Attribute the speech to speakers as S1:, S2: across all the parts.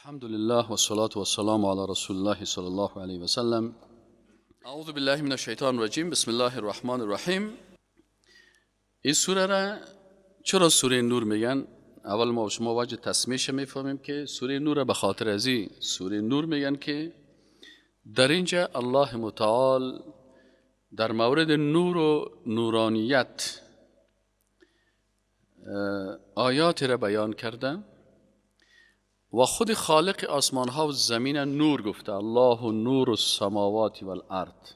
S1: الحمد لله والصلاة والسلام على رسول الله صلی الله علیه و سلم. اعوذ بالله من الشیطان الرجیم. بسم الله الرحمن الرحیم. این سوره را چرا سوره نور میگن؟ اول ما شما وجه تسمیش میفهمیم که سوره نور به خاطر از این سوره نور میگن که در اینجا الله متعال در مورد نور و نورانیت آیات را بیان کرده و خود خالق آسمان ها و زمین نور گفته، الله نور السماوات والارض.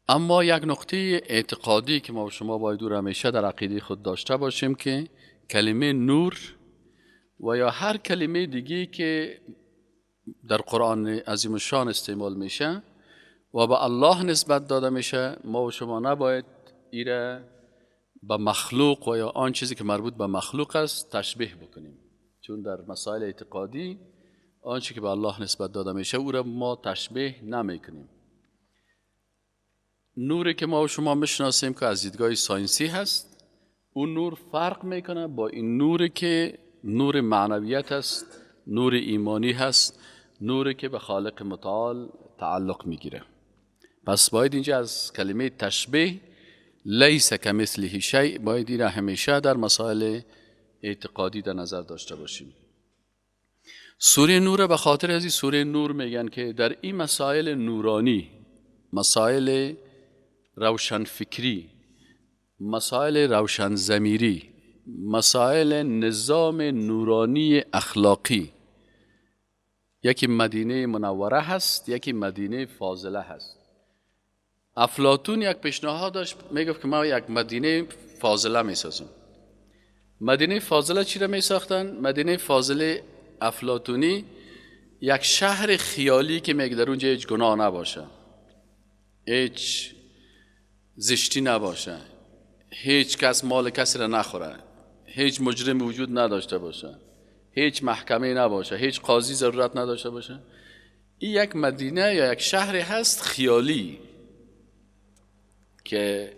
S1: اما یک نقطه اعتقادی که ما و شما باید او را همیشه در عقیده خود داشته باشیم که کلمه نور و یا هر کلمه دیگه که در قرآن عظیم الشان استعمال میشه و به الله نسبت داده میشه، ما و شما نباید ایره به مخلوق و یا آن چیزی که مربوط به مخلوق است تشبیه بکنیم، چون در مسائل اعتقادی آنچه که به الله نسبت داده میشه او را ما تشبیه نمیکنیم. نوری که ما و شما میشناسیم که از دیدگاه ساینسی هست، اون نور فرق میکنه با این نوری که نور معنویت است، نور ایمانی هست، نوری که به خالق متعال تعلق میگیره. پس باید اینجا از کلمه تشبیه لیس کمثله شیء باید این همیشه در مسائل اعتقادی در نظر داشته باشیم. سوره نور به خاطر از این سوره نور میگن که در این مسائل نورانی، مسائل روشنفکری، مسائل روشن ضمیری، مسائل نظام نورانی اخلاقی، یکی مدینه منوره هست، یکی مدینه فاضله هست. افلاطون یک پیشنهاد داشت، میگفت که ما یک مدینه فاضله میسازیم. مدینه فاضله چی را میساختن؟ مدینه فاضله افلاطونی یک شهر خیالی که میگه در اونجا هیچ گناه نباشه، هیچ زشتی نباشه، هیچ کس مال کسی را نخوره، هیچ مجرم وجود نداشته باشه، هیچ محکمه نباشه، هیچ قاضی ضرورت نداشته باشه. این یک مدینه یا یک شهر هست خیالی که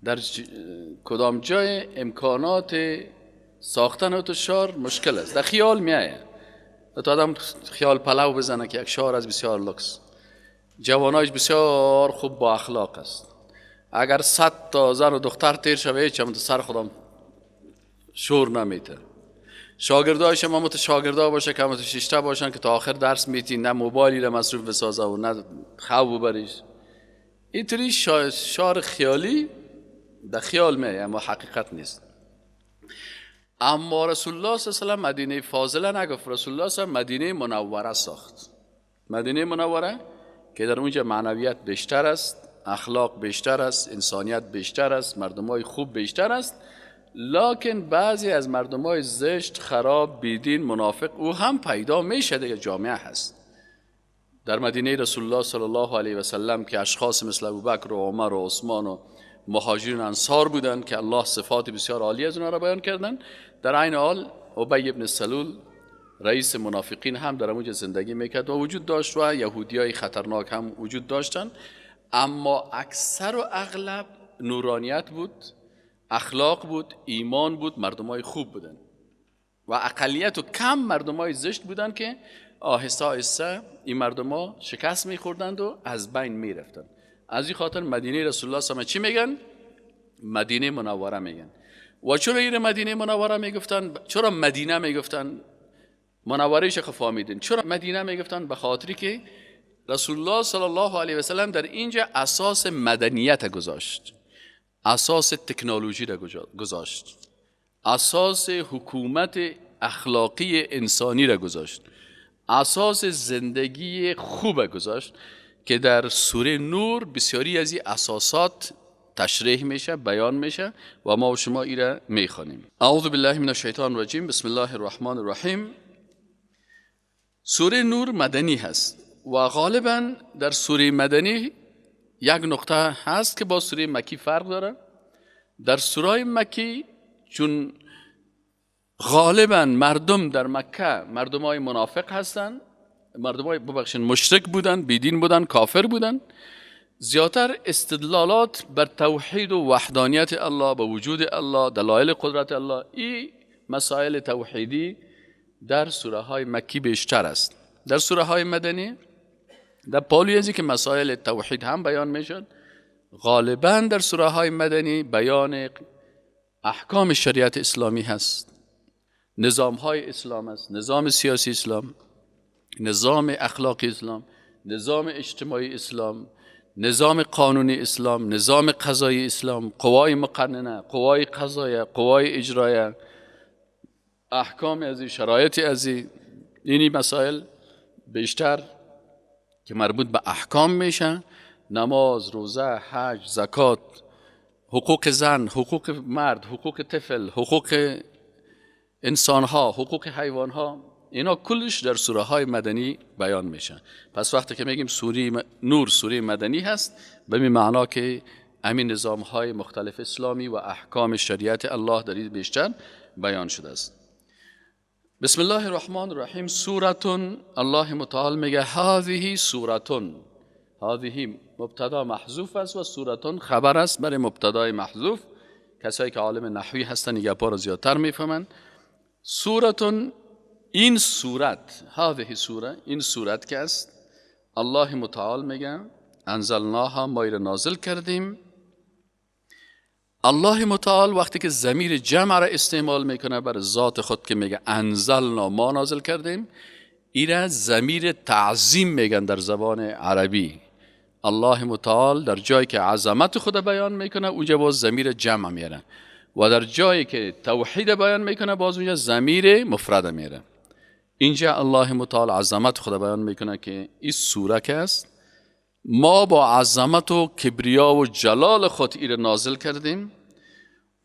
S1: در کدام جای امکانات ساختن تو شهر مشکل است، در خیال میایه. تا آدم خیال پلو بزنه که یک شهر از بسیار لکس، جوانایش بسیار خوب با اخلاق است، اگر 100 تا زن و دختر تیر شوه هیچ هم سر خودم شور نمیته. شاگردایش هم شاگردا باشه که هم شیشته باشن که تا آخر درس میتی، نه موبایلی را مصروف بسازه و نه خواب ببریش. اینطوری شهر خیالی در خیال میه اما حقیقت نیست. اما رسول الله صلی الله علیه و سلم مدینه فاضله نگفت، رسول الله صلی الله علیه و مدینه منوره ساخت. مدینه منوره که در اونجا معنویت بیشتر است، اخلاق بیشتر است، انسانیت بیشتر است، مردمای خوب بیشتر است، لکن بعضی از مردمای زشت، خراب، بیدین، منافق او هم پیدا میشه دیگه، جامعه هست. در مدینه رسول الله صلی الله علیه و سلم که اشخاص مثل ابوبکر و عمر و عثمان و مهاجرین انصار بودند که الله صفات بسیار عالی از اونها را بیان کردن، در عین حال ابی ابن سلول رئیس منافقین هم در اونجا زندگی میکرد و وجود داشت و یهودیای خطرناک هم وجود داشتن، اما اکثر و اغلب نورانیت بود، اخلاق بود، ایمان بود، مردمای خوب بودن و اقلیت و کم مردمای زشت بودن که آهسته آهسته این مردما شکست میخوردند و از بین میرفتند. از این خاطر مدینه رسول الله صلی الله علیه و چی میگن؟ مدینه منوره میگن. و چرا این مدینه منوره میگفتن؟ چرا مدینه میگفتن؟ منوره شیخ فهمیدین. چرا مدینه میگفتن؟ به خاطری که رسول الله صلی الله علیه و سلم در اینجا اساس مدنیت گذاشت، اساس تکنولوژی را گذاشت، اساس حکومت اخلاقی انسانی را گذاشت، اساس زندگی خوب گذاشت که در سوره نور بسیاری از این اساسات تشریح میشه، بیان میشه و ما و شما ایره میخوانیم. اعوذ بالله من الشیطان الرجیم. بسم الله الرحمن الرحیم. سوره نور مدنی هست و غالبا در سوره مدنی یک نقطه هست که با سوره مکی فرق داره. در سوره مکی چون غالبا مردم در مکه مردمای منافق هستند، مردمای ببخشید مشرک بودن، بیدین بودن، کافر بودن، زیادتر استدلالات بر توحید و وحدانیت الله، به وجود الله، دلایل قدرت الله، این مسائل توحیدی در سوره های مکی بیشتر است. در سوره های مدنی در پالوی ازی که مسائل توحید هم بیان میشد، غالبا در سوره های مدنی بیان احکام شریعت اسلامی هست، نظام های اسلام است، نظام سیاسی اسلام، نظام اخلاقی اسلام، نظام اجتماعی اسلام، نظام قانونی اسلام، نظام قضایی اسلام، قوای مقننه، قوای قضاییه، قوای اجرایه، احکام ازی، شرایط ازی، اینی مسائل بیشتر که مربوط به احکام میشه. نماز، روزه، حج، زکات، حقوق زن، حقوق مرد، حقوق طفل، حقوق انسانها، حقوق حیوانها، اینا کلش در سوره های مدنی بیان میشن. پس وقتی که میگیم سوره نور سوره مدنی هست، به این معنا که همین نظام های مختلف اسلامی و احکام شریعت الله در این بیشتر بیان شده است. بسم الله الرحمن الرحیم. سورة، الله متعال میگه هذه سورة، هذه مبتدا محذوف است و سورة خبر است برای مبتدای محذوف. کسایی که عالم نحوی هستن این گپا رو زیادتر میفهمن. سورة، این سورت، هذه سوره، این سورت که است، الله متعال میگه انزلناها، ما را نازل کردیم. الله متعال وقتی که ضمیر جمع را استعمال میکنه بر ذات خود که میگه انزلنا، ما نازل کردیم، ایره ضمیر تعظیم میگن در زبان عربی. الله متعال در جایی که عظمت خود بیان میکنه اونجا باز ضمیر جمع میاره و در جایی که توحید بیان میکنه باز اونجا ضمیر مفرد میاره. اینجا الله متعال عظمت خود بیان میکنه که این سوره که است ما با عظمت و کبریا و جلال خود ایره نازل کردیم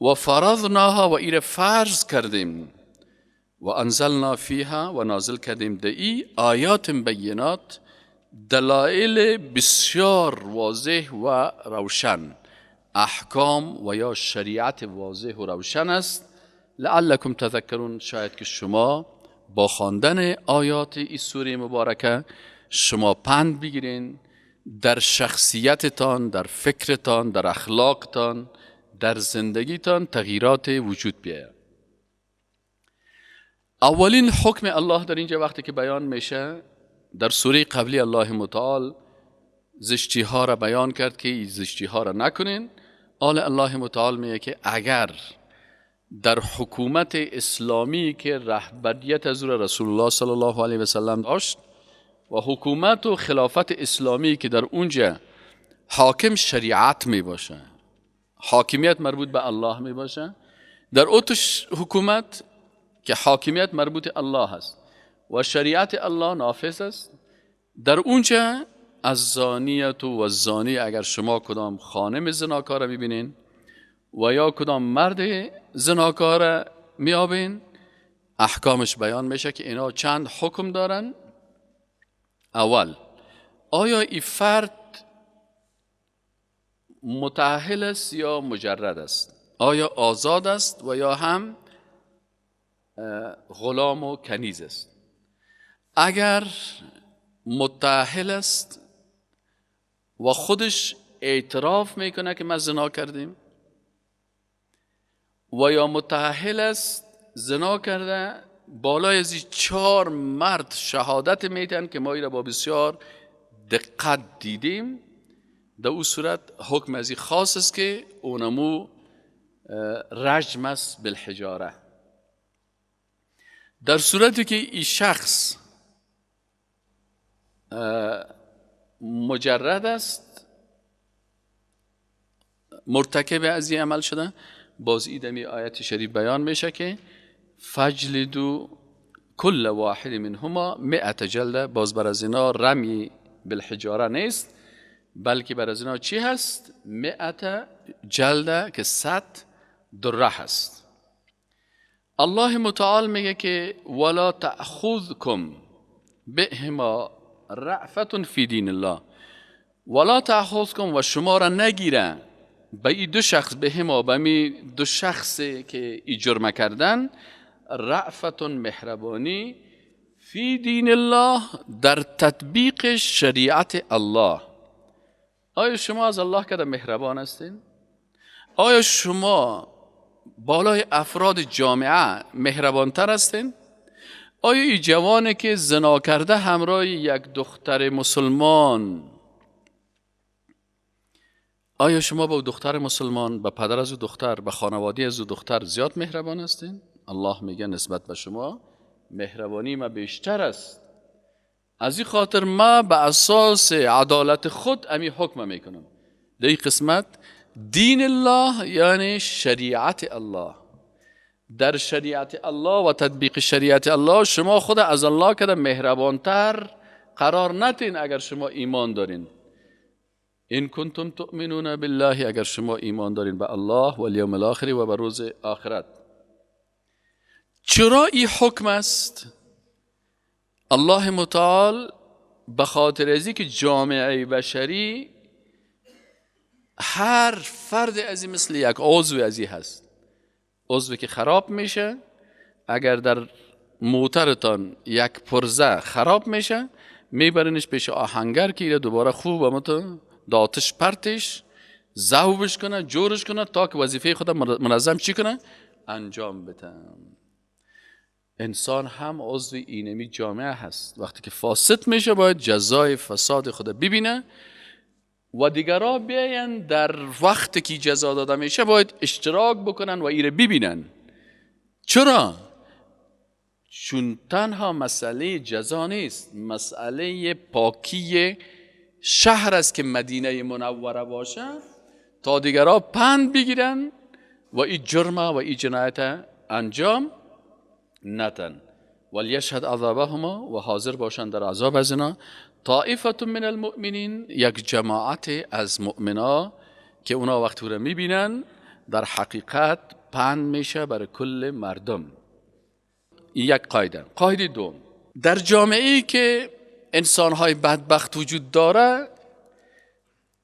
S1: و فرضناها و ایره فرض کردیم و انزلنا فیها و نازل کردیم در ای آیات بینات، دلایل بسیار واضح و روشن، احکام و یا شریعت واضح و روشن است. لعلکم تذکرون، شاید که شما با خواندن آیات این سوره مبارکه شما پند بگیرین، در شخصیتتان، در فکرتان، در اخلاقتان، در زندگیتان تغییرات وجود بیاید. اولین حکم الله در اینجا وقتی که بیان میشه، در سوره قبلی الله متعال زشتی ها را بیان کرد که این زشتی ها را نکنین. آل الله متعال میگه که اگر در حکومت اسلامی که رهبریت از رسول الله صلی الله علیه و سلم داشت و حکومت و خلافت اسلامی که در اونجا حاکم شریعت می باشه، حاکمیت مربوط به الله می باشه، در اوتش حکومت که حاکمیت مربوط الله است و شریعت الله نافذ است، در اونجا از زانیت و زانی، اگر شما کدام خانم زناکار میبینین و یا کدام مرد زناکار میابین، احکامش بیان میشه که اینا چند حکم دارن. اول، آیا این فرد متأهل است یا مجرد است؟ آیا آزاد است و یا هم غلام و کنیز است؟ اگر متأهل است و خودش اعتراف میکنه که ما زنا کردیم، و یا متأهل است زنا کرده، بالای از 4 مرد شهادت میدن که ما ایره با بسیار دقت دیدیم، در او صورت حکم از این خاص است که اونمو رجم است بالحجاره. در صورتی که این شخص مجرد است، مرتکب از این عمل شده، باز این دمی آیت شریف بیان میشه که فجلدوا کل واحد منهما 100 جلده. باز بر از اینا رمی بالحجاره نیست، بلکه بر از اینا چی هست؟ 100 جلده که 100 دره هست. الله متعال میگه که ولا تأخذکم بهما رأفة فی دین الله، ولا تأخذکم و شما را نگیره به این دو شخص، بهما به می دو شخص که ای جرم کردن، رأفة مهربانی، فی دین الله در تطبیق شریعت الله. آیا شما از الله که مهربان هستین؟ آیا شما بالای افراد جامعه مهربانتر هستین؟ آیا این جوانه که زنا کرده همراه یک دختر مسلمان، آیا شما با دختر مسلمان، با پدر از او دختر، با خانواده از او دختر زیاد مهربان هستین؟ الله میگه نسبت به شما مهربانی ما بیشتر است. از این خاطر ما به اساس عدالت خود امی حکم میکنم. در این قسمت دین الله یعنی شریعت الله. در شریعت الله و تطبیق شریعت الله شما خود از الله کده مهربانتر قرار ندین اگر شما ایمان دارین. این کنتم تؤمنون بالله، اگر شما ایمان دارین به الله و الیوم الاخر و به روز آخرت. چرا این حکم است؟ الله متعال به خاطر ازی که جامعه بشری هر فرد ازی مثل یک عضو ازی هست. عضوی که خراب میشه، اگر در موترتان یک پرزه خراب میشه، میبرینش پیش آهنگر که ایره دوباره خوب اما تو داتش پرتش ذوبش کنه، جورش کنه تا که وظیفه خود منظم چی کنه؟ انجام بده. انسان هم عضو اینمی جامعه هست. وقتی که فاسد میشه باید جزای فساد خود ببینه و دیگرها بیاین در وقتی که جزا داده میشه باید اشتراک بکنن و ایره ببینن. چرا؟ چون تنها مسئله جزا نیست، مسئله پاکی شهر است که مدینه منوره باشه تا دیگرها پند بگیرن و این جرم و این جنایت انجام ندن. ولیشهد عذابهما، و حاضر باشند در عذاب از اینا. طائفه من المؤمنین، یک جماعت از مؤمنا که اونا وقتی رو میبینن در حقیقت پند میشه برای کل مردم. این یک قاعده. قاعده دوم، در جامعه ای که انسانهای بدبخت وجود داره،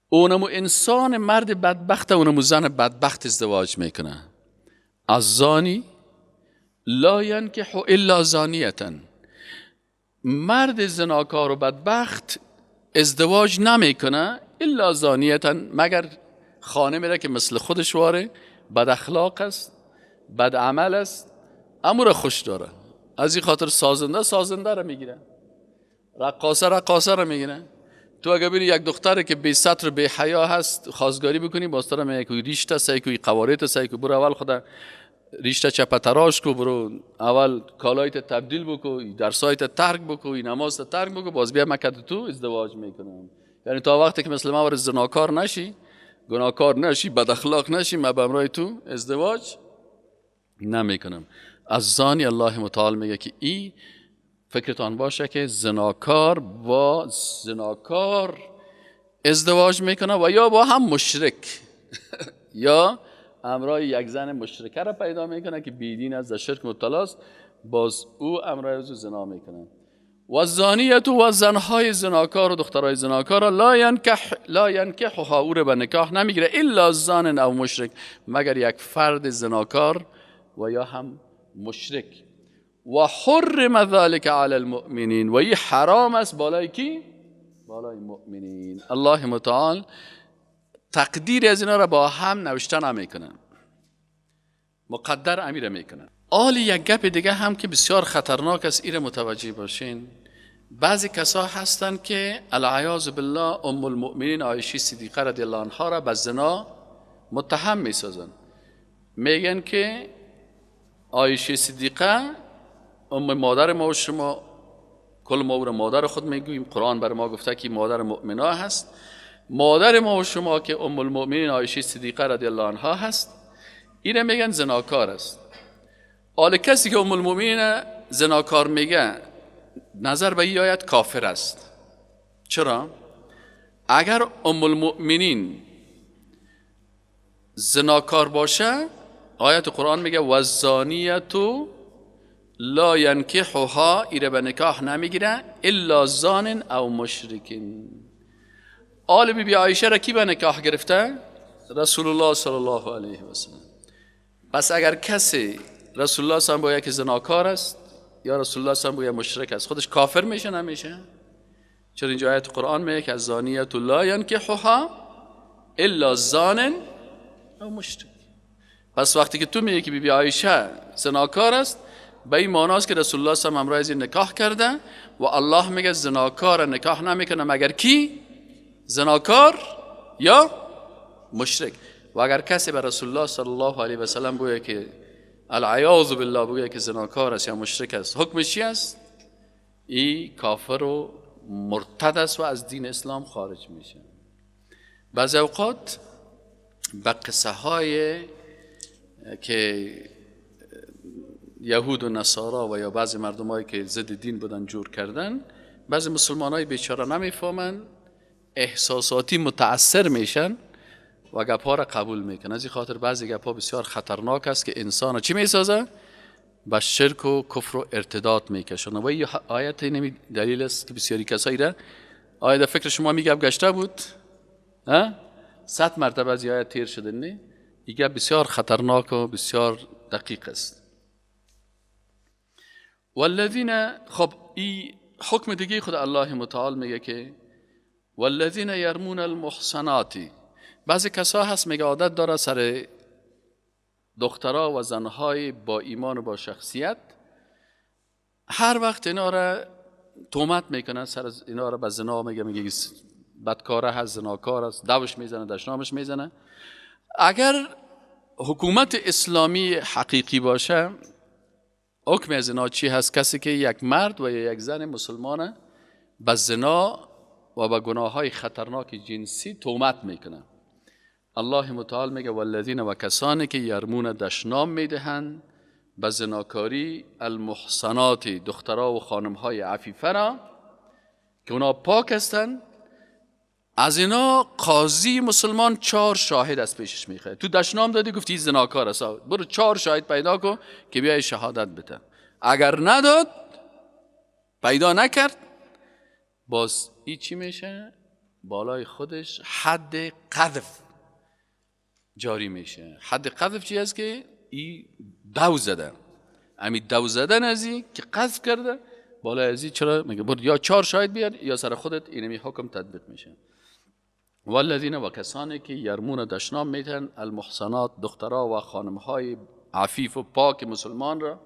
S1: اونمو انسان مرد بدبخت اونمو زن بدبخت ازدواج میکنه. الزانی لا ینکح الا زانیة، مرد زناکار و بدبخت ازدواج نمیکنه الا زانیة، مگر خانه میره که مثل خودش واره، بد اخلاق است، بد عمل است، امور خوش داره. از این خاطر سازنده سازنده رو میگیره، رقاصه رقاصه رو میگیره. تو اگه ببینی یک دختره که بی ستر بی حیا هست خواستگاری بکنی، باز طرف میگه که ریشته سعی کو، قواریت سعی کو، برو اول خدا ریشته چپ تراش کو، برو اول کالایت تبدیل بکو، در سایت ترک بکو، نماز ترک بکو، باز بیا مکه تو ازدواج میکنم. یعنی تا وقتی که مثل ما ور زناکار نشی، گناهکار نشی، بد اخلاق نشی، من به همراه تو ازدواج نمیکنم. از زانی الله متعال میگه که ای فکرتان باشه که زناکار با زناکار ازدواج میکنه و یا با هم مشرک یا امرای یک زن مشرکه را پیدا میکنه که بیدین از شرک مبتلاست، باز او امرای از زنا میکنه. و زانیت و زنهای زناکار و دخترهای زناکار را لا ینکحها، او را به نکاح نمیگیره الا زان او مشرک، مگر یک فرد زناکار و یا هم مشرک. و حرم ذلك علی المؤمنین، و این حرام است بالای کی؟ بالای مؤمنین. الله متعال تقدیر از اینا را با هم نوشته نمیکنه، مقدر امیره میکنه. آلی یک گپ دیگه هم که بسیار خطرناک است، ایره متوجه باشین. بعضی کسا هستن که العیاذ بالله ام المؤمنین عایشه صدیقه رضی الله عنها را به زنا متهم میسازن. میگن که عایشه صدیقه ام مادر ما و شما، کل ما او را مادر خود میگوییم، قرآن بر ما گفته که مادر مؤمنا هست. مادر ما و شما که ام المؤمنین عایشه صدیقه رضی الله عنها هست، اینه میگن زناکار است. حال کسی که ام المؤمنین زناکار میگه نظر به این آیت کافر است. چرا؟ اگر ام المؤمنین زناکار باشه، آیت قرآن میگه والزانیة لا ینکحها، ایره به نکاح نمیگیره الا زان او مشرکین. آل بی بی عایشه را کی به نکاح گرفته؟ رسول الله صلی الله علیه و سلم. پس اگر کسی رسول الله صلی الله علیه و سلم با یک زناکار است یا رسول الله صلی الله علیه و سلم با یک مشرک است، خودش کافر میشه نمیشه؟ چون اینجا آیت قرآن میگه که الزانیة لا ینکحها الا زان او مشرک. پس وقتی که تو میگی که بی بی عایشه زناکار است، به این معناست که رسول الله صلی الله علیه و آله نکاح کرده و الله میگه زناکار نکاح نمیکنه مگر کی؟ زناکار یا مشرک. و اگر کسی به رسول الله صلی الله علیه و سلم بگه که العیاذ بالله، بگه که زناکار است یا مشرک است، حکمش چی است؟ ای کافر و مرتد است و از دین اسلام خارج میشه. بعضی اوقات به قصه های که یهود و نصارا و یا بعضی مردمایی که ضد دین بودن جور کردن، بعضی مسلمانای بیچاره نمیفهمن، احساساتی متاثر میشن و گپ‌ها را قبول میکنن. از این خاطر بعضی گپ‌ها بسیار خطرناک است که انسان چی میسازه؟ به شرک و کفر و ارتداد میکشن. و این آیت نمی دلیل است که بسیاری کسایی را آیا در فکر شما میگه گشته بود؟ ها؟ 100 مرتبه از آیت تیر شده. نه، این گپ بسیار خطرناک و بسیار دقیق است. والذین، خب این حکم دیگه خود الله متعال میگه که والذین یرمون المحصنات. بعضی کسا هست میگه عادت داره سر دخترها و زنهای با ایمان و با شخصیت، هر وقت اینا را تهمت میکنن، سر اینا را به زنا میگه، میگه بدکاره هست، زناکار است، دوش میزنه، دشنامش میزنه. اگر حکومت اسلامی حقیقی باشه، حکم از اینا چی هست؟ کسی که یک مرد و یک زن مسلمانه به زنا و به گناه های خطرناک جنسی تهمت میکنه، الله متعال میگه والذین و کسانی که یرمون دشنام میدهند به زناکاری المحصنات، دخترها و خانمهای عفیفه را که اونا پاک هستند، از اینا قاضی مسلمان 4 شاهد از پیشش میخواد. تو دشنام دادی، گفتی زناکار است، برو 4 شاهد پیدا کن که بیای شهادت بده. اگر نداد، پیدا نکرد، باز ای چی میشه؟ بالای خودش حد قذف جاری میشه. حد قذف چی است؟ که ای دو زده، امی دو زدن از ای که قذف کرده بالای از ای، چرا میگه برو یا 4 شاهد بیار یا سر خودت اینمی حکم تطبیق میشه. والذین و کسانی که یرمون دشنام میتن المحصنات، دخترها و خانمهای عفیف و پاک مسلمان را،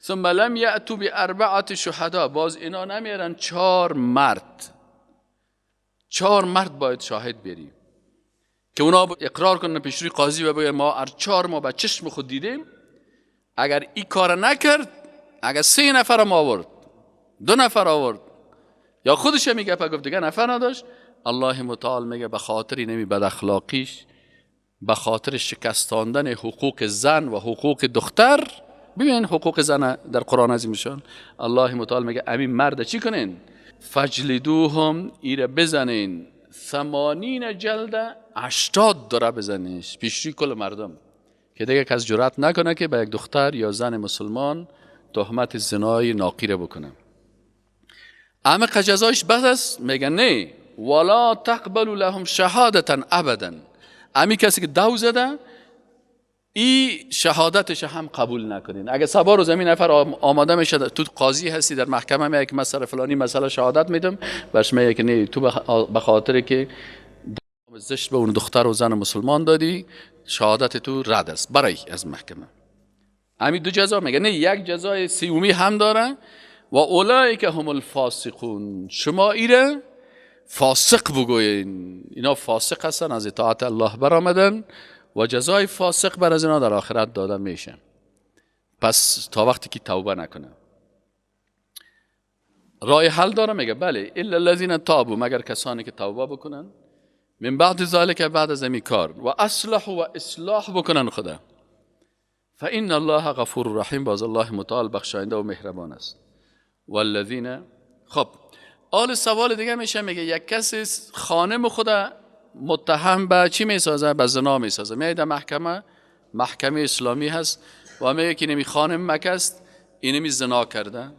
S1: ثم لم یأتوا باربعة شهدا، باز اینا نمیارن 4 مرد، 4 مرد باید شاهد بری که اونا اقرار کنن پیش روی قاضی و بگن ما 4 ما به چشم خود دیدیم. اگر این کار نکرد، اگر 3 نفر هم آورد، 2 نفر آورد، یا خودش میگه گفت دیگه نفر نداشت، الله متعال میگه به خاطر نمی بد اخلاقیش، به خاطر شکستاندن حقوق زن و حقوق دختر، ببین حقوق زن در قرآن عظیم شان، الله متعال میگه امین مرد چی کنین؟ فجلدوهم، ایره بزنین 80 جلده، 80 داره بزنیش پیشروی کل مردم، که دیگه کس جرأت نکنه که به یک دختر یا زن مسلمان تهمت زنای ناقیره بکنه. اما جزایش بس است؟ میگن نه، ولا تقبلوا لهم شهادتا ابدا. امی کسی که دو زده ای شهادتش هم قبول نکنین. اگه سبا روز همین نفر آماده میشه، تو قاضی هستی در محکمه، میگه که مثلا فلانی مسئله شهادت میدم، برش میگه که نه، تو به خاطر که زشت به اون دختر و زن مسلمان دادی، شهادت تو رد است برای از محکمه. همین 2 جزا میگه نه، یک جزای سیومی هم داره و اولئک هم الفاسقون. شما ایره فاسق بگوین، اینا فاسق هستن، از اطاعت الله برآمدن و جزای فاسق بر از اینا در آخرت داده میشه. پس تا وقتی که توبه نکنه راه حل داره؟ میگه بله، الا الذین تابوا، مگر کسانی که توبه بکنن، من بعد ذلک، بعد از این کار، و اصلح و اصلاح بکنن خدا، فان الله غفور رحیم، باز الله متعال بخشاینده و مهربان است. والذین، خب آل سوال دیگه میشه، میگه یک کسی خانم خدا متهم به چی میسازه؟ به زنا میسازه. میاد در محکمه، محکمه اسلامی هست و میگه که اینمی خانم مکست، اینمی زنا کرده.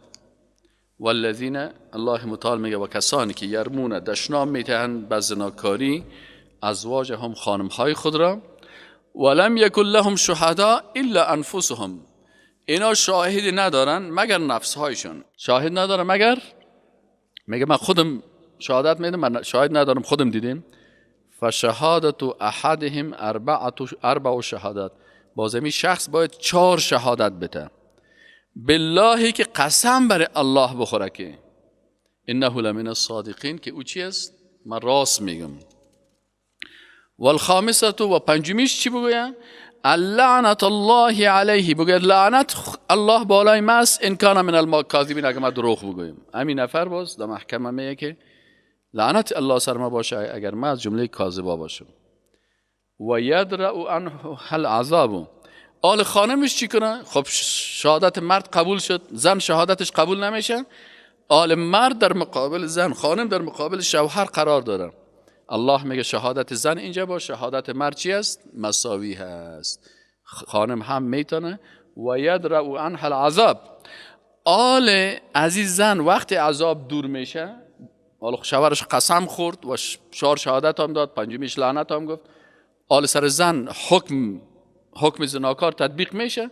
S1: والذین، الله متعال میگه و کسانی که یرمون دشنام میتهند به زناکاری ازواجهم، خانمهای خود را، ولم یکن لهم شهداء الا انفسهم، اینا شاهد ندارن مگر نفسهایشون. شاهد ندارن مگر، میگه من خودم شهادت میدم، من شاهد ندارم، خودم دیدیم. فشهادت احدهم اربع شهادت، باز این شخص باید 4 شهادت بده. بالله که قسم بر الله بخوره که انه لمن الصادقین، که او چی است؟ من راست میگم. والخامسه و پنجمیش چی بگوید؟ اللعنت الله علیه، بگوید لعنت الله بالای ما است ان کان من الکاذبین، اگر ما دروغ بگوییم. همین نفر باز در محکمه میگه که لعنت الله سر ما باشه اگر ما از جمله کاذبا باشم. و یدرأ عنه العذاب. آل خانمش چی کنه؟ خب شهادت مرد قبول شد، زن شهادتش قبول نمیشه. آل مرد در مقابل زن، خانم در مقابل شوهر قرار داره. الله میگه شهادت زن اینجا با شهادت مرد چی است؟ مساوی هست. خانم هم میتونه. و یدرأ عنها العذاب. آل عزیز زن وقتی عذاب دور میشه، آل شوهرش قسم خورد و چهار شهادت هم داد، پنجمیش لعنت هم گفت، آل سر زن حکم زناکار تطبیق میشه.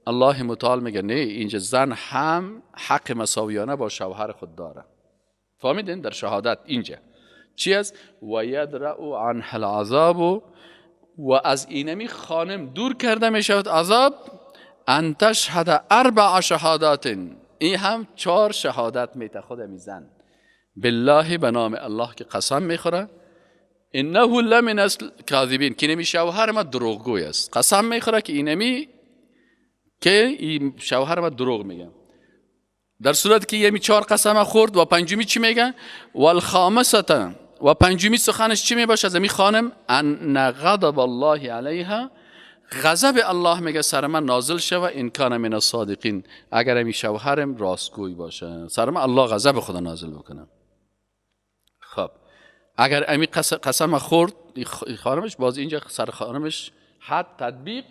S1: الله متعال میگه نه، اینجا زن هم حق مساویانه با شوهر خود داره. فهمیدین؟ در شهادت اینجا چی است؟ و یدرأ عنها العذاب، و از اینمی خانم دور کرده میشود عذاب. ان تشهد اربع شهادات، این هم 4 شهادت میته خود می زن. بالله، به نام الله که قسم میخوره، انه لمن الکاذبین، که اینمی شوهر ما دروغگوی است. قسم میخوره که اینمی که این شوهر ما دروغ میگه. در صورت که یمی 4 قسم خورد و پنجمی چی میگه؟ والخامسه، و پنجمی سخنش چی میباشه از امی خانم؟ ان غضب الله علیها، غضب الله میگه سر من نازل شوه، ان کان من الصادقین، اگر امی شوهرم راستگوی باشه سر من الله غضب خدا نازل بکنه. خب اگر امی قسم خورد خانمش، باز اینجا سر خانمش حد تطبیق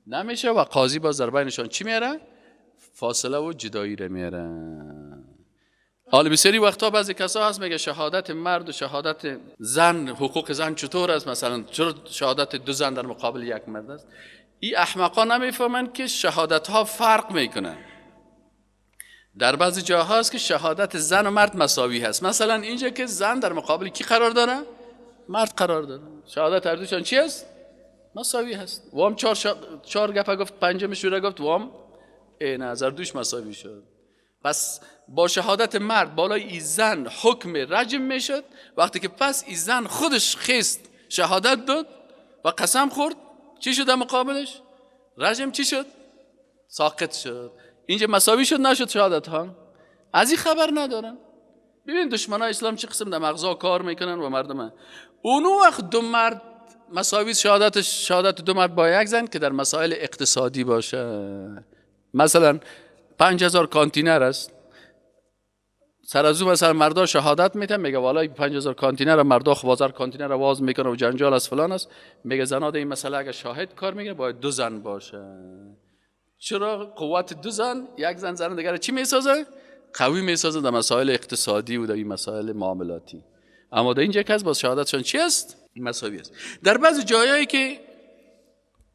S1: نمیشه و قاضی باز در بینشان چی میاره؟ فاصله و جدایی رو میاره. حالا بسیاری وقتا بعضی کسا هست میگه شهادت مرد و شهادت زن، حقوق زن چطور است؟ مثلا چرا شهادت دو زن در مقابل یک مرد است؟ این احمقا نمیفهمند که شهادت ها فرق میکنن. در بعضی جاها هست که شهادت زن و مرد مساوی هست. مثلا اینجا که زن در مقابل کی قرار داره؟ مرد قرار داره. شهادت هر دوشان چی است؟ مساوی هست. وام چهار گپه گفت، پنجمش رو گفت، وام نه از هر دوش مساوی شد. پس با شهادت مرد بالای ای زن حکم رجم میشد. وقتی که پس ای زن خودش خیست شهادت داد و قسم خورد، چی شد در مقابلش؟ رجم چی شد؟ ساقط شد. اینجا مساوی شد نشد شهادت ها؟ از این خبر ندارن. ببین دشمنای اسلام چه قسم در مغزا کار میکنن و مردم. اونو وقت دو مرد مساوی شهادت دو مرد با یک زن که در مسائل اقتصادی باشه. مثلا 5000 کانتینر است، سر از او مثلا مردا شهادت میتن، میگه والله 5000 کانتینر مردا بازار کانتینر واز میکنه و جنجال است فلان است. میگه زنا در این مسئله اگه شاهد کار میگه باید دو زن باشه. چرا؟ قوت دو زن، یک زن زن دیگر چی میسازه؟ قوی میسازه در مسائل اقتصادی و در این مسائل معاملاتی. اما در اینجا کس باز شهادتشان چی است؟ مساوی است. در بعضی جایایی که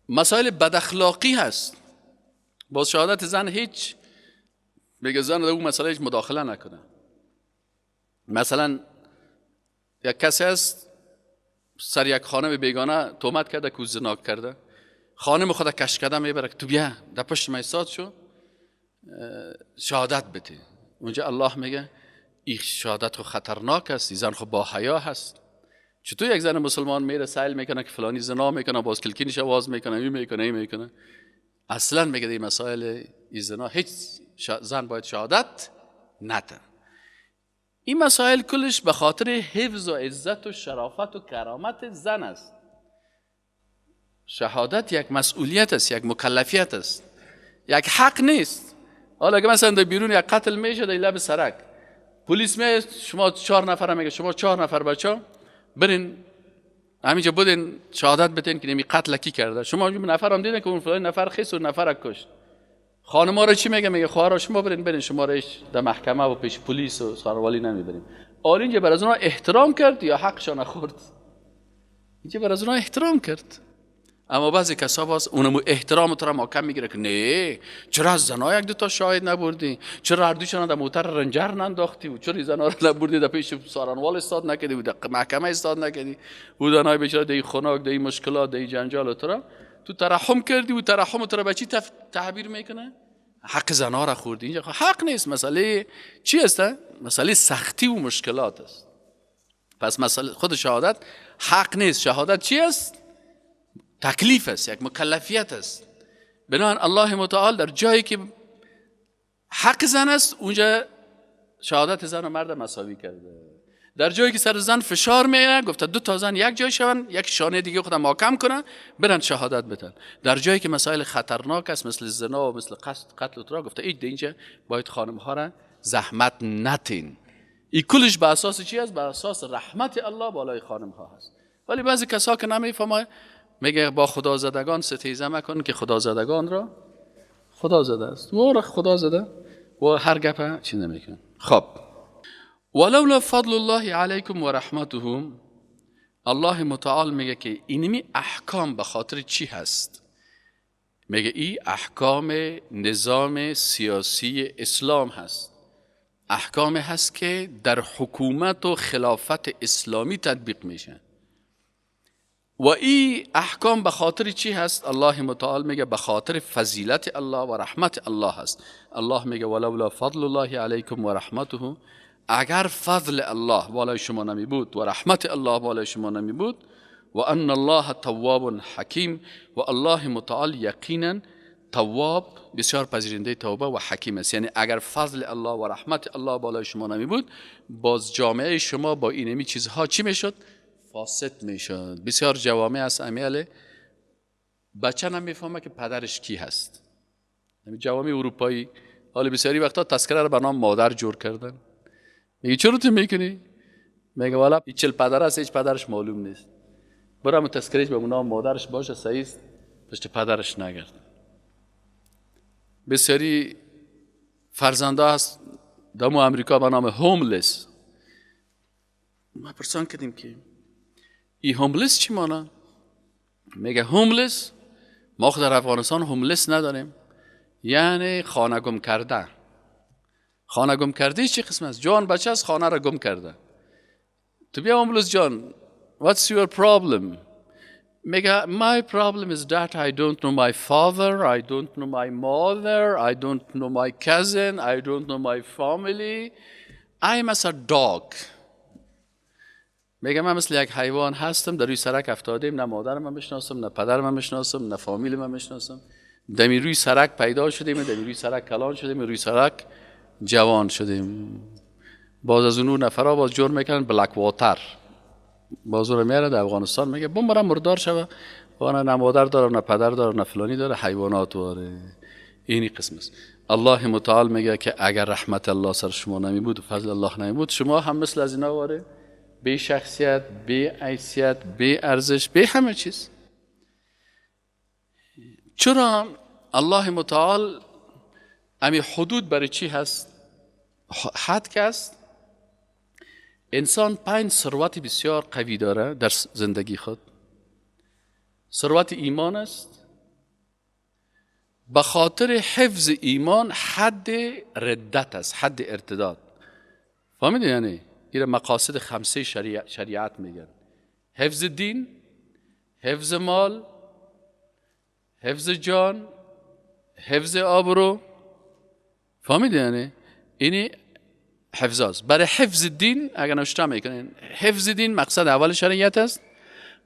S1: مسائل بد اخلاقی هست، باز شهادت زن هیچ، میگه زن در اون مسئله هیچ مداخله نکنه. مثلا یک کسی هست سر یک خانم بیگانه تهمت کرده که زنا کرده، خانم خود کش کرده میبره که تو بیا در پشت من ایستاد شو شهادت بده. اونجا الله میگه این شهادت خو خطرناک است، این زن خو با حیا هست. چطور یک زن مسلمان میره سیل میکنه که فلانی زنا میکنه، باز کلکینش واز میکنه، این میکنه این میکنه. اصلا میگه این مسائل این زنا هیچ زن باید شهادت نده. این مسائل کلش به خاطر حفظ و عزت و شرافت و کرامت زن است. شهادت یک مسئولیت است، یک مکلفیت است، یک حق نیست. حالا اگه مثلا در بیرون یک قتل میشه در لب سرک، پلیس میاد شما 4 نفر میگه شما 4 نفر بچا برین همینجا بودین شهادت بدین که نمی قتل کی کرده. شما نفر هم دیدین که اون فلان نفر خیس و نفر کشت. خانم‌ها رو چی میگه؟ میگه خواهرا شما برین شما رو در محکمه و پیش پلیس و ساروالی نمیبریم. آره اینجا بر از اونها احترام کرد یا حقشان خورد؟ اینجا بر از اونها احترام کرد. اما بعضی کسا باز اونمو احترام تو را محکم میگیره که نه چرا از زنا یک دو تا شاهد نبردی، چرا هر دوشان در موتر رنجر ننداختی و چرا زنا رو نبردی در پیش سارانوال استاد نکردی و در محکمه استاد نکردی و دانای بیچاره در خناک در مشکلات در جنجال تو را تو ترحم کردی و ترحم تو را به چی تعبیر میکنه؟ حق زنها را خوردی. اینجا حق نیست، مسئله چی است؟ مسئله سختی و مشکلات است. پس مسئله خود شهادت حق نیست. شهادت چی است؟ تکلیف است، یک مکلفیت است. بنابراین الله متعال در جایی که حق زن است اونجا شهادت زن و مرد مساوی کرده. در جایی که سر زن فشار میاد گفته دو تا زن یک جای شون، یک شانه دیگه خودم محکم کنن برن شهادت بدن. در جایی که مسائل خطرناک است مثل زنا و مثل قتل قتل و گفته ایج اینجا باید خانم ها را زحمت نتین. این کلش به اساس چی است؟ به اساس رحمت الله بالای خانم ها هست. ولی بعضی کسا که نمیفهمه میگه با خدا زدگان ستیزه مکن که خدا زدگان را خدا زده است. و را خدا زده و هر گپه چی نمیکنه. خب ولولا فضل الله علیکم و رحمته، الله متعال میگه که اینمی احکام به خاطر چی هست؟ میگه این احکام نظام سیاسی اسلام هست، احکام هست که در حکومت و خلافت اسلامی تطبیق میشه. و این احکام به خاطر چی هست؟ الله متعال میگه به خاطر فضیلت الله و رحمت الله هست. الله میگه ولولا فضل الله علیکم و رحمته، اگر فضل الله بالای شما نمی بود و رحمت الله بالای شما نمی بود، و ان الله تواب حکیم، و الله متعال یقینا تواب بسیار پذیرنده توبه و حکیم است. یعنی اگر فضل الله و رحمت الله بالای شما نمی بود، باز جامعه شما با اینمی چیزها چی میشد؟ فاسد میشد. بسیار جوامع است امیال بچه نمیفهمه که پدرش کی هست. جوامع اروپایی حالا بسیاری وقتا تذکره رو به نام مادر جور کردن. میگه چرا تو میکنی؟ میگه والا هیچ چل پدر است، هیچ پدرش معلوم نیست. برام تذکرهش به نام مادرش باشه صحیح است، پشت پدرش نگرد. بسیاری فرزنده هست دمو امریکا به نام homeless. ما پرسان کردیم که ای homeless چی مانا؟ میگه homeless ما خود در افغانستان homeless نداریم، یعنی خانه گم کرده. خانه گم کرده چی قسم است؟ جان بچه از خانه را گم کرده. تو بیا homeless جان، what's your problem؟ میگه my problem is that I don't know my father, I don't know my mother, I don't know my cousin, I don't know my family. I'm as a dog. میگه من مثل یک حیوان هستم، در روی سرک افتادیم، نه مادر من میشناسم، نه پدر من میشناسم، نه فامیل من میشناسم. دمی روی سرک پیدا شدیم، دمی روی سرک کلان شدیم، روی سرک جوان شدیم. باز از اون نفرا باز جور میکنن بلک واتر، باز رو میاره در افغانستان، میگه بمبرم مردار شوه، وانا نه مادر داره، نه پدر داره، نه فلانی داره، حیوانات داره. اینی قسم است. الله متعال میگه که اگر رحمت الله سر شما نمی بود و فضل الله نمی بود، شما هم مثل از اینا واره بی شخصیت، بی حیثیت، بی ارزش، بی همه چیز. چرا الله متعال امی حدود برای چی هست؟ حد که است انسان 5 ثروت بسیار قوی داره در زندگی خود. ثروت ایمان است. به خاطر حفظ ایمان حد ردت است، حد ارتداد. فهمیدی؟ یعنی این مقاصد خمسه شریعت میگن: حفظ دین، حفظ مال، حفظ جان، حفظ آبرو. فهمیدی؟ یعنی اینی حفظ است. برای حفظ دین اگر نوشته میکنین حفظ دین مقصد اول شریعت است.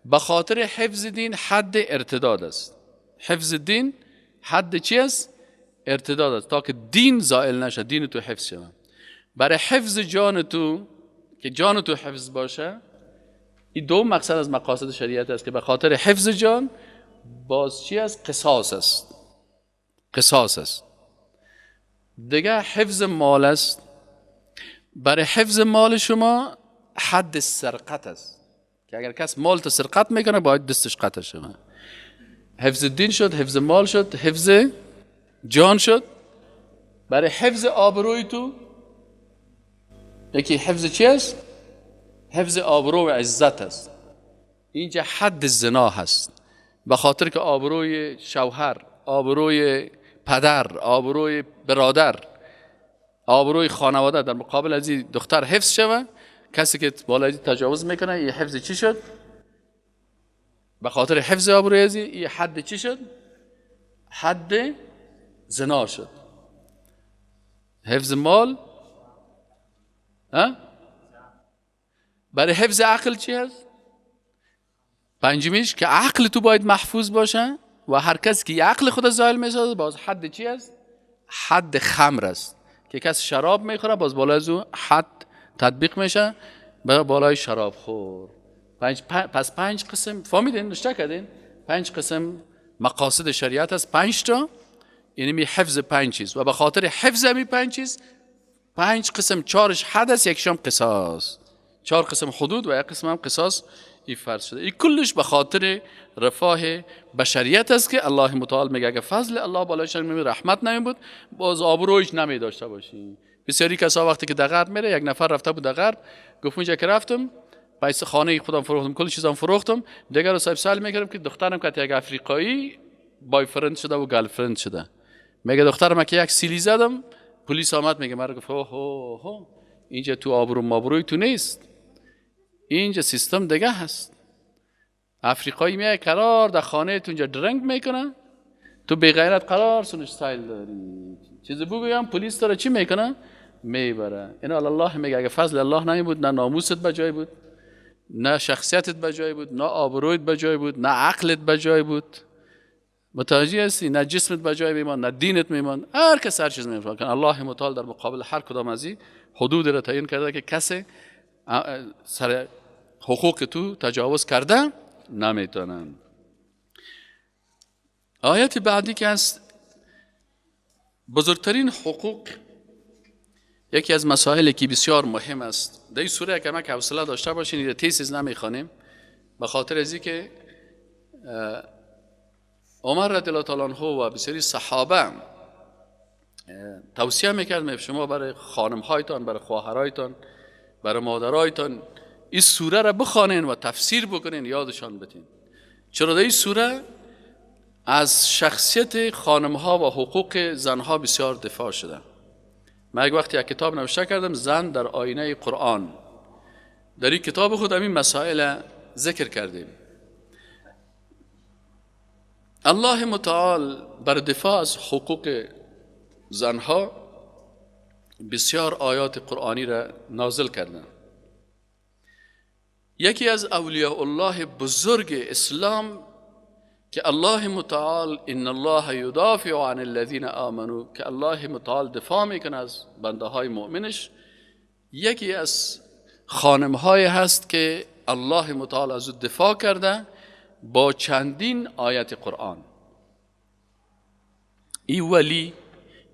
S1: به خاطر حفظ دین حد ارتداد است. حفظ دین حد چی است؟ ارتداد است، تا که دین زائل نشه، دین تو حفظ شود. برای حفظ جان تو که جان تو حفظ باشه، این دو مقصد از مقاصد شریعت است که به خاطر حفظ جان باز چی است؟ قصاص است. قصاص است. دیگه حفظ مال است. برای حفظ مال شما حد سرقت است که اگر کس مال تو سرقت میکنه باید دستش قطع شود. حفظ دین شد، حفظ مال شد، حفظ جان شد. برای حفظ آبروی تو یکی حفظ چی است؟ حفظ آبرو و عزت است. اینجا حد زنا هست، به خاطر که آبروی شوهر، آبروی پدر، آبروی برادر، آبروی خانواده در مقابل از این دختر حفظ شوه. کسی که بالای تجاوز میکنه این حفظ چی شد؟ به خاطر حفظ آبروی از این حد چی شد؟ حد زنا شد. حفظ مال، ها؟ برای حفظ عقل چی هست؟ پنجمیش که عقل تو باید محفوظ باشه و هر کس که عقل خود زایل میسازه باز حد چی است؟ حد خمر است که کس شراب میخوره باز بالای از او حد تطبیق میشه بالای شراب خور. پس پنج قسم فهمیدین؟ نشته کردین؟ 5 قسم مقاصد شریعت است، 5 تا، یعنی می حفظ 5 چیز و به خاطر حفظ می 5 چیز 5 قسم، 4 حد است، یکشم قصاص. 4 قسم حدود و یک قسم هم قصاص ای فرض شده. این کلش به خاطر رفاه بشریت است که الله متعال میگه اگه فضل الله بالایش نمی رحمت نمی بود باز آبرویش نمی داشته باشی. بسیاری کسا وقتی که در غرب میره، یک نفر رفته بود در غرب، گفت اونجا که رفتم پیسه خانه خودم فروختم، کل چیزام فروختم، دیگر رو صاحب سال میکردم که دخترم که یک افریقایی boyfriend شده و girlfriend شده. میگه دخترم که یک سیلی زدم، پلیس آمد میگه مرا گفت اوه هو اینجا تو آبرو مابروی تو نیست، اینجا سیستم دیگه هست. افریقایی میای قرار در خانه تو اینجا drink میکنه، تو بی غیرت قرار سنش سایل داری، چیزی بگویم پلیس داره چی میکنه؟ میبره. اینا الله میگه اگه فضل الله نمی بود، نه ناموست به جای بود، نه شخصیتت به جای بود، نه آبرویت به جای بود، نه عقلت به جای بود، متوجه هستی؟ نه جسمت به جای میمان، نه دینت میمان، هر کس هر چیز میمان. الله متعال در مقابل هر کدام از این حدود را تعیین کرده که کسی سر حقوق تو تجاوز کرده نمیتونن. آیت بعدی که است بزرگترین حقوق، یکی از مسائلی که بسیار مهم است در این سوره که ما که حوصله داشته باشین این تیسیز نمیخوانیم، به خاطر از اینکه عمر رضی الله تعالی عنه و بسیاری صحابه توصیه میکرد شما برای خانم هایتان، برای خواهرایتان، برای مادرایتان این سوره را بخوانین و تفسیر بکنین، یادشان بتین. چرا در این سوره از شخصیت خانم ها و حقوق زن ها بسیار دفاع شده. من یک وقتی یک کتاب نوشته کردم، زن در آینه قرآن، در این کتاب خود همین مسائل ذکر کردیم. الله متعال بر دفاع از حقوق زنها بسیار آیات قرآنی را نازل کردند. یکی از اولیاء الله بزرگ اسلام که الله متعال ان الله یدافع عن الذین آمنوا، که الله متعال دفاع میکنه از بنده های مؤمنش، یکی از خانم های هست که الله متعال از او دفاع کرده با چندین آیت قرآن. ای ولی،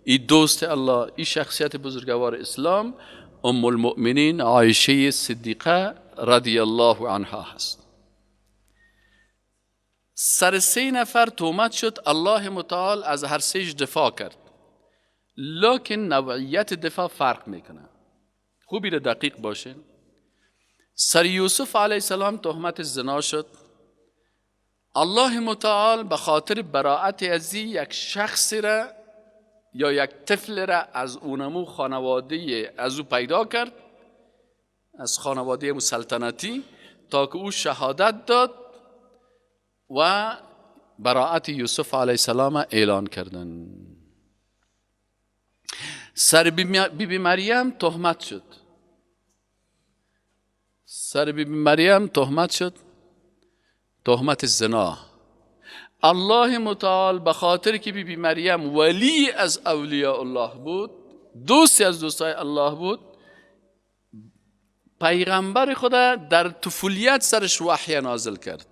S1: ای دوست الله، ای شخصیت بزرگوار اسلام، ام المؤمنین عایشه صدیقه رضی الله عنها هست. سر 3 نفر تهمت شد، الله متعال از هر سهش دفاع کرد، لکن نوعیت دفاع فرق میکنه. خوبی را دقیق باشه. سر یوسف علیه السلام تهمت زنا شد، الله متعال به خاطر براعت ازی یک شخص را یا یک طفل را از اونمو خانواده از او پیدا کرد، از خانواده سلطنتی، تا که او شهادت داد و براعت یوسف علیه السلام اعلان کردن. سر بی بی مریم تهمت شد، سر بی بی مریم تهمت شد، تهمت زنا. الله متعال به خاطر که بی بی مریم ولی از اولیاء الله بود، دوستی از دوستای الله بود، پیغمبر خدا در طفولیت سرش وحی نازل کرد.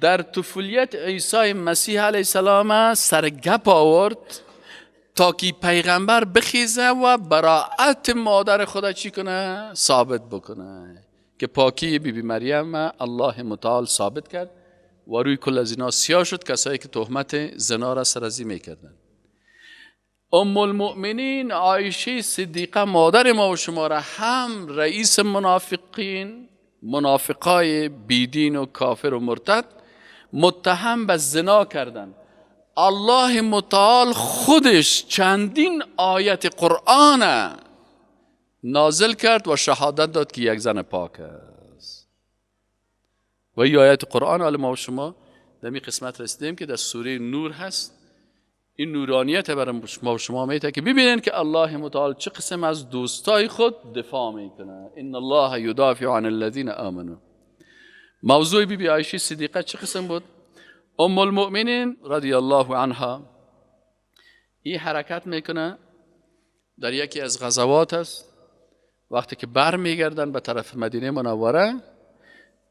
S1: در طفولیت عیسی مسیح علیه السلام سر گپ آورد تا که پیغمبر بخیزه و براعت مادر خدا چی کنه؟ ثابت بکنه که پاکی بی بی مریم الله متعال ثابت کرد و روی کل از اینا سیاه شد، کسایی که تهمت زنا را سرازی میکردن. ام المؤمنین عایشه صدیقه مادر ما و شما را هم رئیس منافقین، منافقای بیدین و کافر و مرتد متهم به زنا کردن. الله متعال خودش چندین آیت قرآن نازل کرد و شهادت داد که یک زن پاک است. و این آیت قرآن حالا ما و شما در این قسمت رسیدیم که در سوره نور هست. این نورانیت برای ما شما میته که ببینین که الله متعال چه قسم از دوستای خود دفاع میکنه. ان الله یدافع عن الذین آمنوا. موضوع بی بی عایشه صدیقه چه قسم بود؟ ام المؤمنین رضی الله عنها این حرکت میکنه در یکی از غزوات است. وقتی که بر میگردن به طرف مدینه منوره،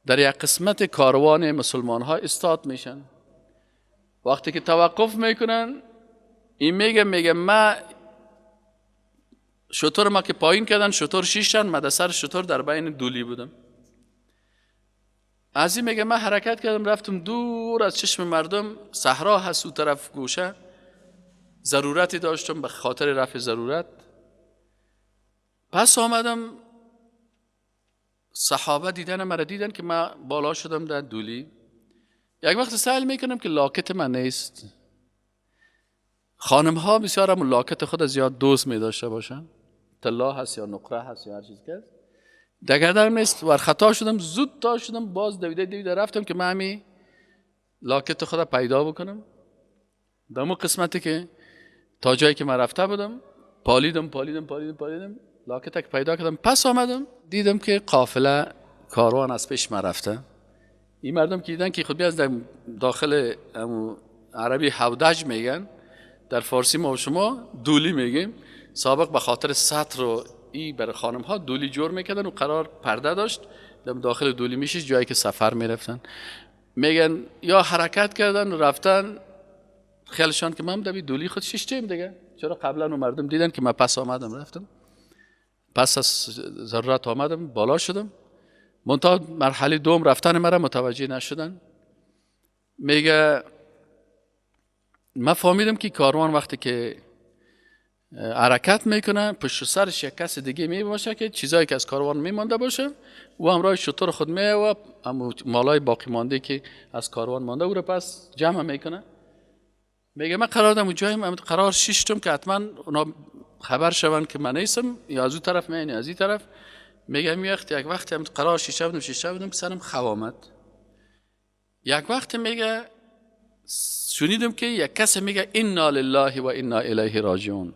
S1: در یک قسمت کاروان مسلمان ها استاد میشن. وقتی که توقف میکنن، این میگه ما شتر ما که پایین کردن، شتر شیشتن، ما در سر شتر در بین دولی بودم. از این میگه من حرکت کردم، رفتم دور از چشم مردم، صحرا هست او طرف گوشه، ضرورتی داشتم، به خاطر رفع ضرورت پس آمدم. صحابه دیدن مرا، دیدن که من بالا شدم در دولی. یک وقت سأل میکنم که لاکت من نیست. خانم ها بسیار هم لاکت خود زیاد دوست می داشته باشن، طلا هست یا نقره هست یا هر چیز که هست، دگردرم نیست. ور خطا شدم، زود تا شدم، باز دویده دویده رفتم که من همی لاکت خود پیدا بکنم. در اون قسمتی که تا جایی که من رفته بودم، پالیدم پالیدم پالیدم پالیدم، لاکت که پیدا کردم. پس آمدم دیدم که قافله کاروان از پیش من رفته. این مردم که دیدن که خود بیاز در داخل عربی حودج میگن، در فارسی ما و شما دولی میگیم. سابق به خاطر سطر و ای برای خانم ها دولی جور میکردن و قرار پرده داشت، در داخل دولی میشه جایی که سفر میرفتن. میگن یا حرکت کردن و رفتن، خیالشان که من دوی دولی خود شیشتیم دیگه، چرا قبلا و مردم دیدن که من پس آمدم رفتم، پس از ضرورت آمدم بالا شدم. منتها مرحله دوم رفتن مرا متوجه نشدن. میگه من فهمیدم که کاروان وقتی که حرکت میکنه، پشت سرش یک کس دیگه می باشه که چیزایی که از کاروان میمانده باشه او همراه شتر خود می و مالای باقی مانده که از کاروان مانده او رو پس جمع میکنه. میگه من قرار دادم اونجا قرار شیشتم که حتما اونا خبر شون که من نیستم، یا از اون طرف میان یا از این طرف. میگه یک وقتی هم قرار شیشه بودم سرم خو آمد. یک وقت میگه شنیدم که یک کس میگه انا لله و انا الیه راجعون.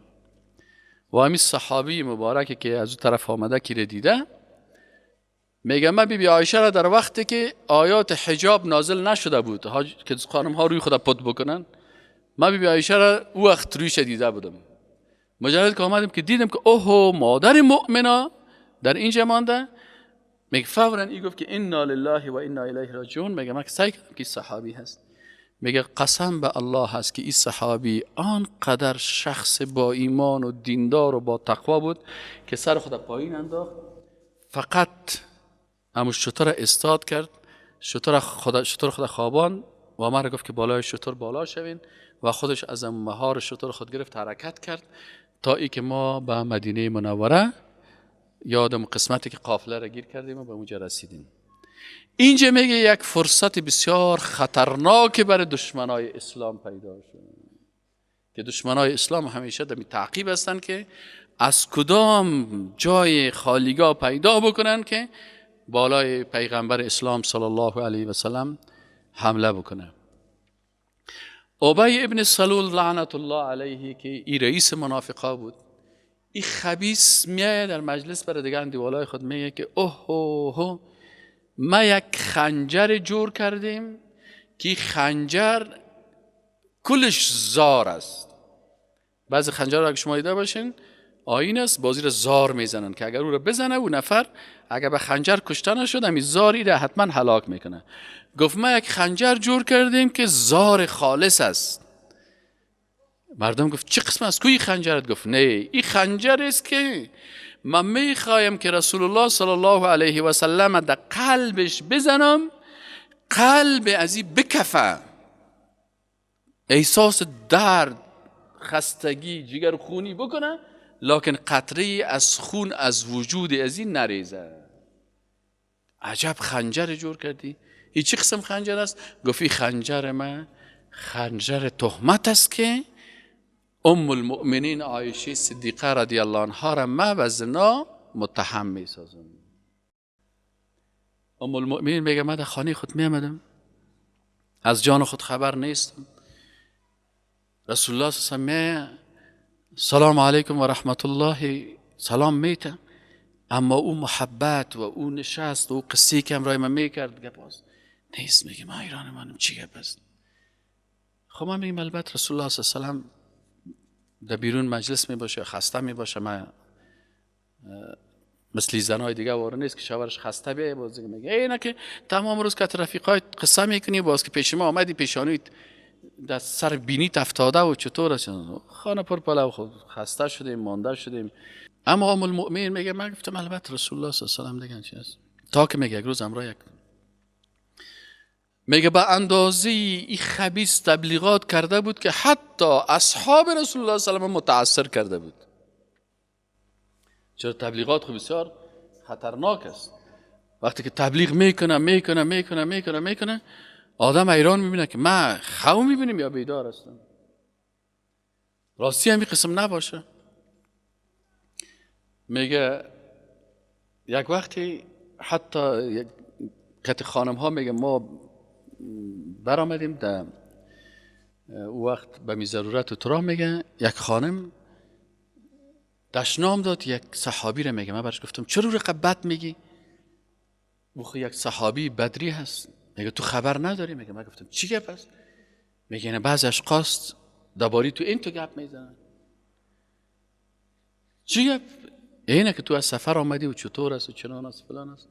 S1: و همین صحابی مبارکی که از اون طرف آمده که دیده، میگه من بی بی عایشه را در وقتی که آیات حجاب نازل نشده بود که خانم ها روی خود پت بکنن، من بی بی عایشه را او وقت رویش دیده بودم. مجرد که آمدم که دیدم که اوه مادر مؤمنا در اینجا مانده. میگه فوراً ای گفت که انا لله و انا الیه راجعون. میگه من سعی کردم که صحابی هست. میگه قسم به الله هست که این صحابی آنقدر شخص با ایمان و دیندار و با تقوا بود که سر خود پایین انداخت، فقط امو شتر استاد کرد، شتر خود خوابان و مرا گفت که بالای شتر بالا شوین و خودش از مهار شتر خود گرفت حرکت کرد تا ای که ما به مدینه منوره یادم قسمتی که قافله را گیر کردیم و به اونجا رسیدیم. اینجا میگه یک فرصت بسیار خطرناک برای دشمنای اسلام پیدا شد که دشمنای اسلام همیشه در تعقیب هستند که از کدام جای خالیگاه پیدا بکنن که بالای پیغمبر اسلام صلی الله علیه و سلم حمله بکنه. ابی ابن سلول لعنت الله علیه که ای رئیس منافقا بود، ای خبیث میایه در مجلس برای دیگه اندیوالای خود میگه که اوه اوه ما یک خنجر جور کردیم که خنجر کلش زار است. بعضی خنجر را اگه شما دیده باشین آیین است، بازی را زار میزنن که اگر او را بزنه او نفر اگر به خنجر کشته نشد همین زاری را حتما هلاک میکنه. گفت ما یک خنجر جور کردیم که زار خالص است. مردم گفت چه قسم از کوی خنجرت؟ گفت نه، این خنجر است که من میخوایم که رسول الله صلی الله علیه و سلم در قلبش بزنم، قلب از این بکفه، احساس درد، خستگی، جگر خونی بکنه، لکن قطره از خون از وجود از این نریزه. عجب خنجر جور کردی، این چه قسم خنجر است؟ گفت این خنجر من خنجر تهمت است که ام المؤمنین عایشه صدیقه رضی الله عنها را ما به زنا متهم می سازم. ام المؤمنین میگه من در خانه خود می آمدم، از جان خود خبر نیستم، رسول الله صلی الله علیه و سلام علیکم و رحمت الله سلام میته، اما او محبت و او نشست و او قصه که امرای من میکرد گپ است نیست. میگه من ایران منم چی گپ است؟ خب من میگم البته رسول الله صلی الله علیه و سلم در بیرون مجلس میباشه، خسته میباشه، من مثل زنای دیگه واره نیست که شوهرش خسته بیایه باز دیگه میگه اینه که تمام روز که رفیقای قصه میکنی، باز که پیش ما آمدی پیشانیت در سر بینی افتاده و چطور است، خانه پر پلو، خب خسته شدیم، مانده شدیم. اما ام المؤمنین میگه من گفتم البته رسول الله صلی الله علیه و سلم دیگه چی است؟ تا که میگه یک روز امرا یک میگه به اندازه این خبیث تبلیغات کرده بود که حتی اصحاب رسول الله صلی الله علیه و سلم متاثر کرده بود. چرا تبلیغات خب بسیار خطرناک است. وقتی که تبلیغ میکنه میکنه میکنه میکنه میکنه، آدم ایران میبینه که من خو میبینیم یا بیدار هستم، راستی هم قسم نباشه. میگه یک وقتی حتی یک کت خانم ها میگه ما برآمدیم در او وقت به می ضرورت و ترا، میگه یک خانم دشنام داد یک صحابی را، میگه من برش گفتم چرا رقم بد میگی؟ او خو یک صحابی بدری هست. میگه تو خبر نداری؟ میگه من گفتم چی گپ است؟ میگه نه بعضی اشخاص درباره تو این تو گپ میزنن. چی گپ؟ اینه که تو از سفر آمدی و چطور است و چنان است فلان است.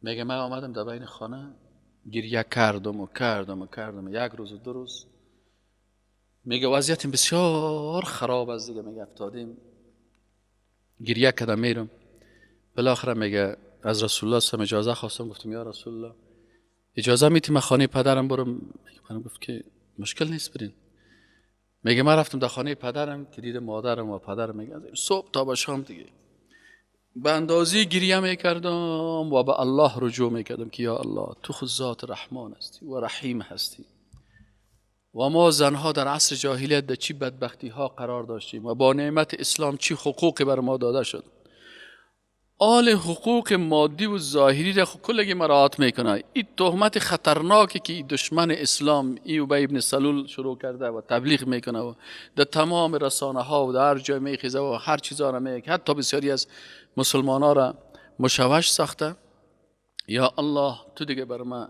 S1: میگه من آمدم در بین خانه گریه کردم و کردم و کردم، یک روز و دو روز. میگه وضعیتم بسیار خراب است دیگه، میگه افتادیم، گریه کردم میرم. بالاخره میگه از رسول الله صلی اجازه خواستم، گفتم یا رسول الله اجازه میتی من خانه پدرم برم؟ میگه من گفت که مشکل نیست برین. میگه من رفتم در خانه پدرم که دید مادرم و پدرم، میگه صبح تا به شام دیگه به اندازه گریه میکردم و به الله رجوع میکردم که یا الله تو خود ذات رحمان هستی و رحیم هستی و ما زنها در عصر جاهلیت در چی بدبختی ها قرار داشتیم و با نعمت اسلام چی حقوقی بر ما داده شد. آل حقوق مادی و ظاهری را کلگی مراعات میکنه. این تهمت خطرناکی که دشمن اسلام ای ابی ابن سلول شروع کرده و تبلیغ میکنه و در تمام رسانه ها و در هر جای میخیزه و هر چیزا را میگه، حتی بسیاری از مسلمان ها را مشوش ساخته. یا الله تو دیگه بر ما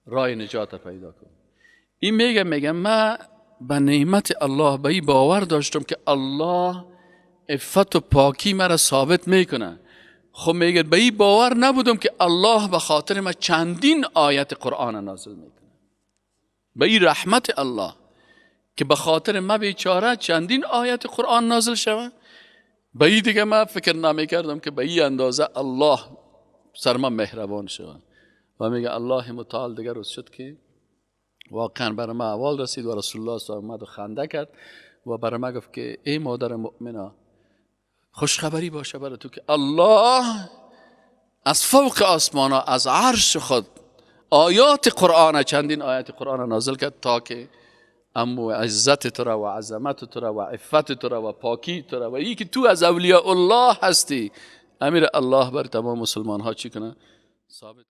S1: راه نجات پیدا کن. این میگه من به نعمت الله به این باور داشتم که الله عفت و پاکی مرا ثابت میکنه. خب میگه به این باور نبودم که الله به خاطر ما چندین آیت قرآن نازل میکنه. به این رحمت الله که به خاطر ما بیچاره چندین آیت قرآن نازل شوه، به این دیگه من فکر نمیکردم که به این اندازه الله سر ما مهربان شوه. و میگه الله متعال دیگه روز شد که واقعا برای ما اول رسید و رسول الله صلی الله علیه و آله خنده کرد و برای ما گفت که ای مادر مؤمنا خوشخبری باشه برای تو که الله از فوق آسمان ها از عرش خود آیات قرآن چندین آیات قرآن نازل کرد تا که امو عزت تو را و عظمت تو را و عفت تو را و پاکی تو را و ای که تو از اولیاء الله هستی امیر الله بر تمام مسلمان ها چی کنه؟ ثابت.